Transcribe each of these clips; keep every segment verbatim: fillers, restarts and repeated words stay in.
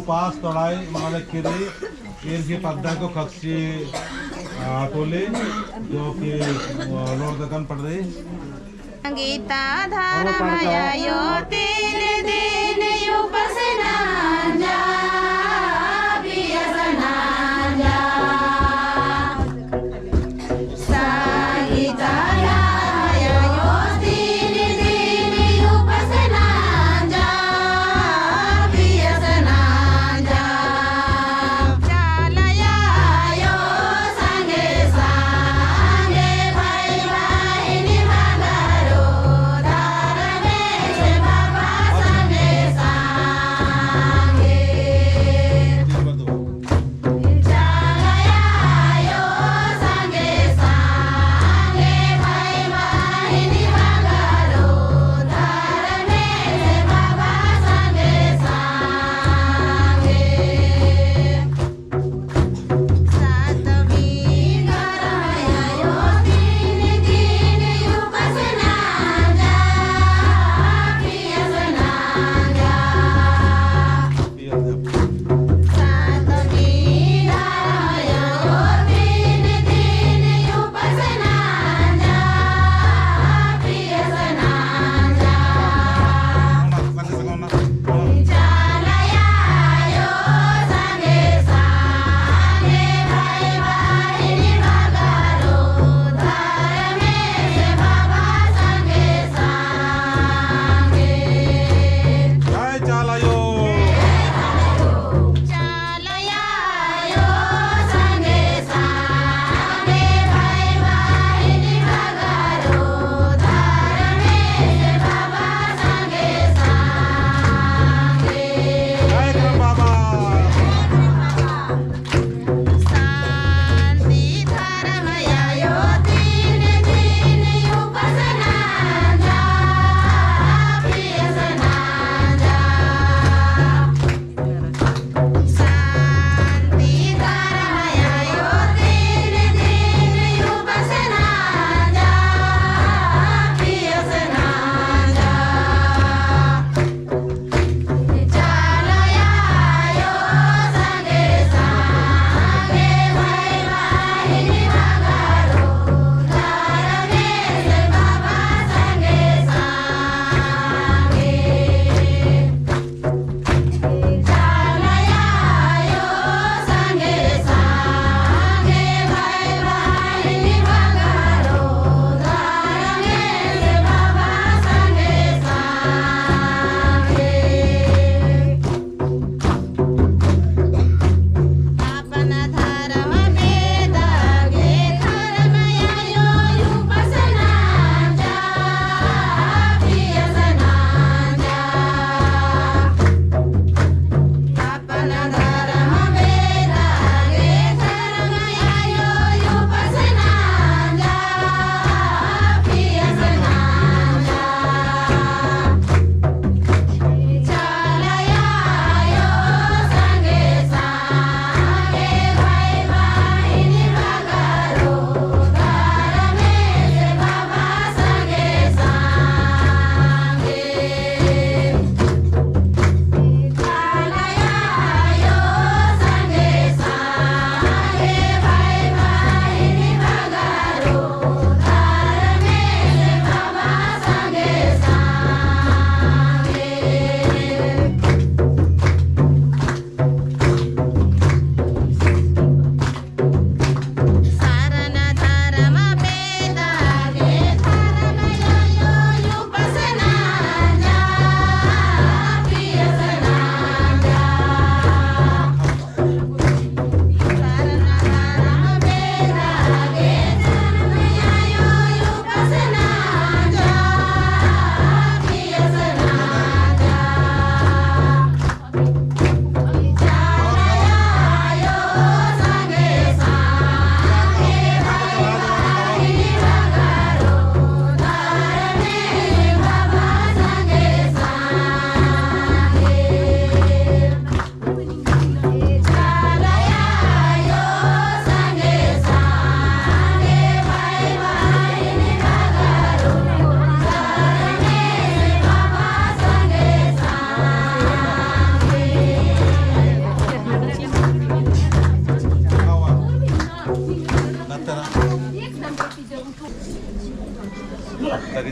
उपास तोड़ाई मना लगी रई, ईर गही पद्दा को ख़क्खसी, आ, टोली, जो कि, आ, लोरदकन पड़रई। संगीता धर्म आयो तीन दिन उपास नंजा, पियास नंजा।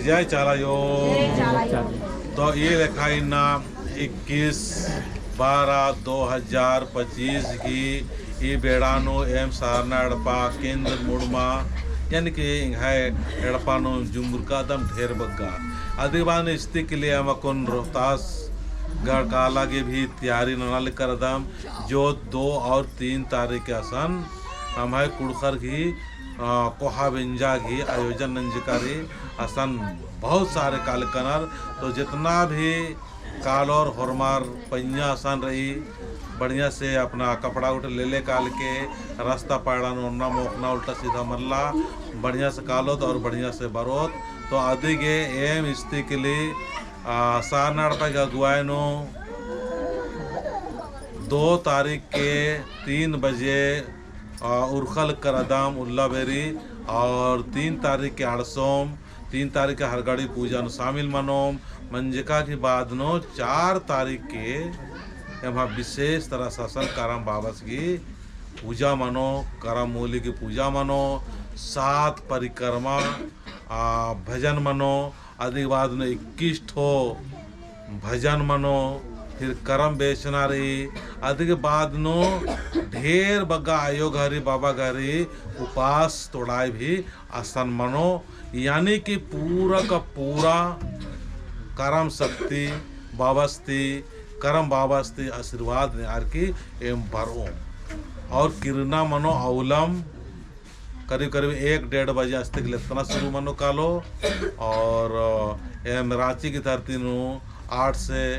जय चाला अयो। जय चाला अयो। तो ई लेखा इन्ना इक्कीस बारह दो हजार पच्चीस गही ई बेड़ा नू एम सारना एड़पा केंद्र मुड़मा, यानी कि एंग्है एड़पा नू जुमुरकादम ढेर बग्गे। अदी बाद नू इस्ती के लिए एम अक्कुन रोहतास गढ़ काला गे भी तैयारी नना लगी करदम, जो दो और तीन तारीख के असन नम्है कुँड़ुख़र गही, अ, कोहा बेंजा गही आयोजन नंजका रई। असन बहुत सारे कालकनर, तो जितना भी कालोर होरमर पइयाँ असन रई, बढ़िया से अपना कपड़ा उठ लेले काल के रास्ता पाड़ा नू ओन्ना मोख़ना उल्टा सीधा मल्ला, बढ़िया से कालोत और बढ़िया से बरोत। तो अदी गे एम इस्ती के लिए, आ, सारना एड़पा गही अगुवाई नू दो तारीख के तीन बजे, आ, उरखल करदम उल्ला बेरी और तीन तारीख के अड़सोम तीन तारीख के हरगड़ी पूजा नू शामिल मनोम। मंजका की बाद नू चार तारीख के एम्हा विशेष तरह से असन करम बाबस गही पूजा मनो, करम मूली की पूजा मनो, सात परिक्रमा, आ, भजन मनो, अदी के बाद नू इक्कीस ठो भजन मनो, फिर करम बेचना रई, अदी के बाद नू ढेर बग्गे अयो गही बाबा गही उपास तोड़ाई भी असन मनो, यानी कि पूरा का पूरा करम शक्ति बाबस ती, करम बाबस ती आशीर्वाद नेअर की एम बरओम। और किरना मनो अवलम करीब करीब एक डेढ़ बजे अस्तिक लेतना शुरू मनो कालो। और, अ, एम राँची की धरती नू आठ से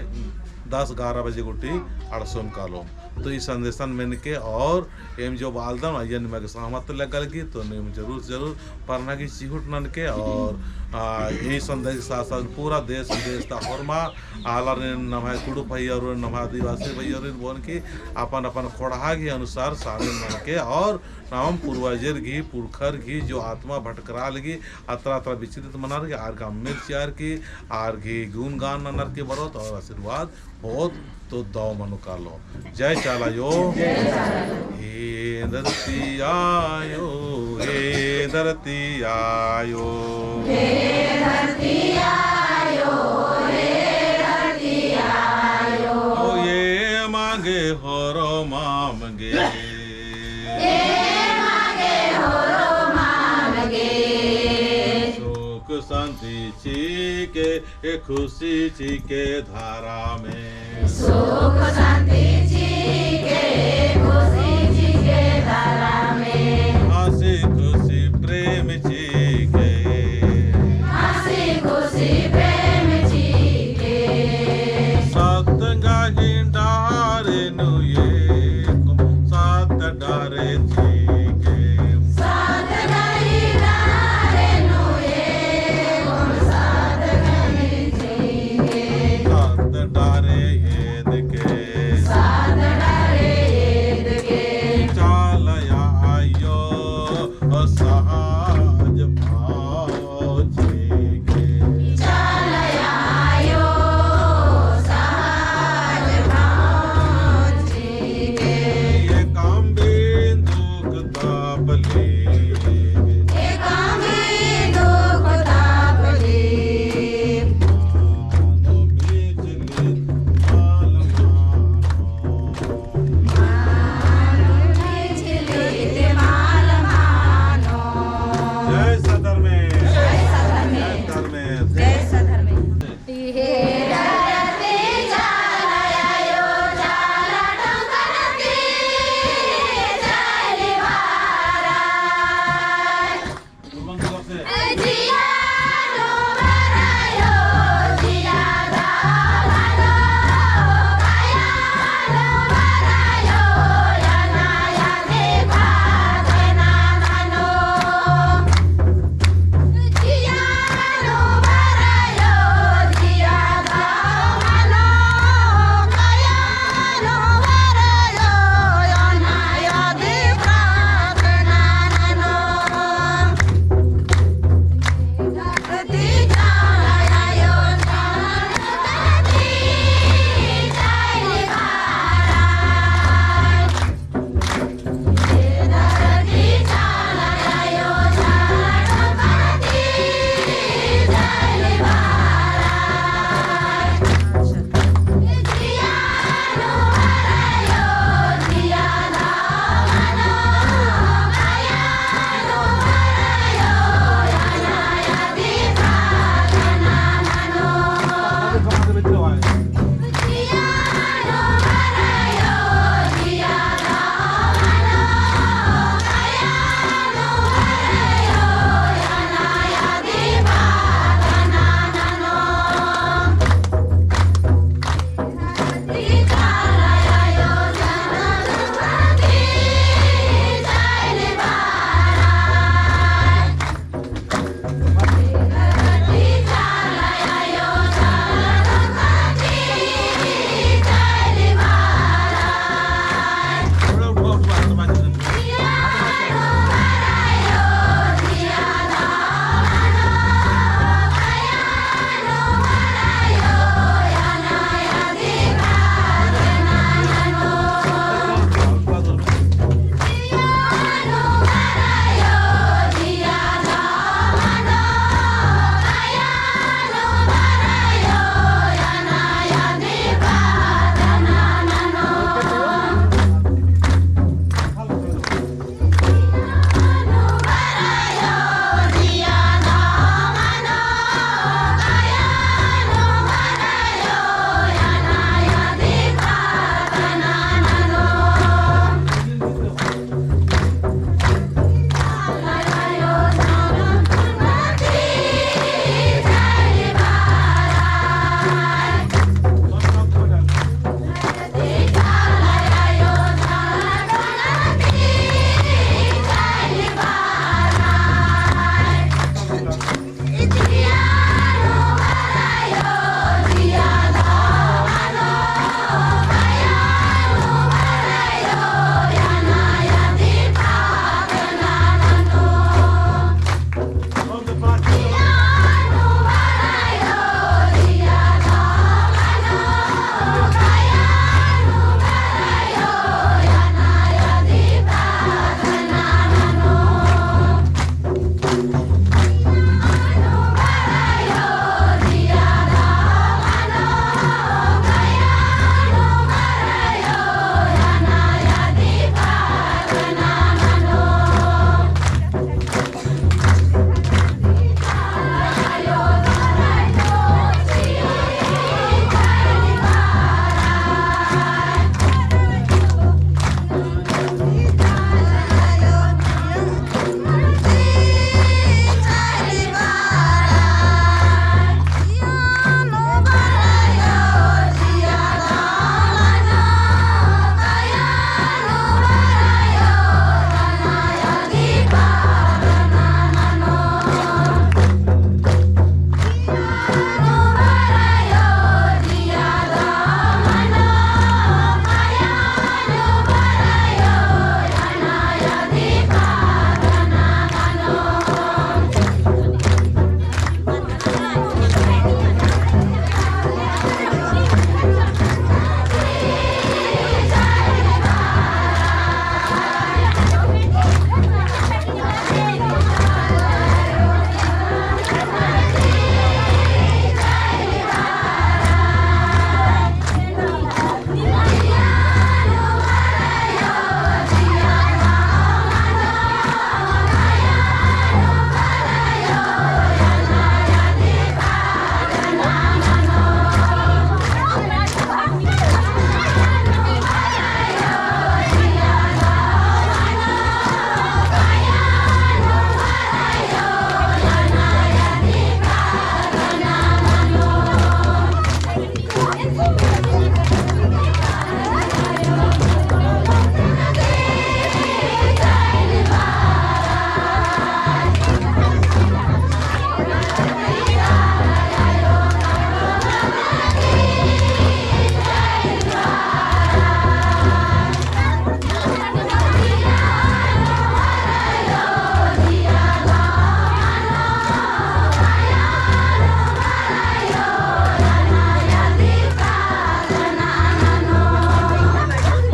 दस ग्यारह बजे गुट्ठी अड़सोम कालो। तो ई संदेशन मेनके और एम जो बालदन अइय्या निमा गे सहमत लग्गा लगी, तो नीम जरूर से जरूर परना गही चिहुट ननके। और, आ, ई संदेश के साथ साथ पूरा देश विदेश ता होरमा आलारिन नम्है कुँड़ुख़ भइयारिन, नम्है आदिवासी भइयारिन बओन की अपन अपन ख़ोंड़हा गही अनुसार शामिल ननके और नाम पूर्वजर गही, पुरखर गही जो आत्मा भटकरा लगी, अतरा अतरा विचलित मनर की, आर गा अम्मेर चिअर की, आर गही गुणगान ननर की बरोत और आशीर्वाद होओत। तो दव मनो कालो। जय चाला अयो। जय चाला अयो। हे धरती आयो, हे धरती आयो। हे धरती आयो, हे धरती आयो। ओ एमा गे होरमाम गे। एमा गे होरमाम गे। सुख शांति चिके, ए खुशी चिके धरमे। सुख शांति चिके,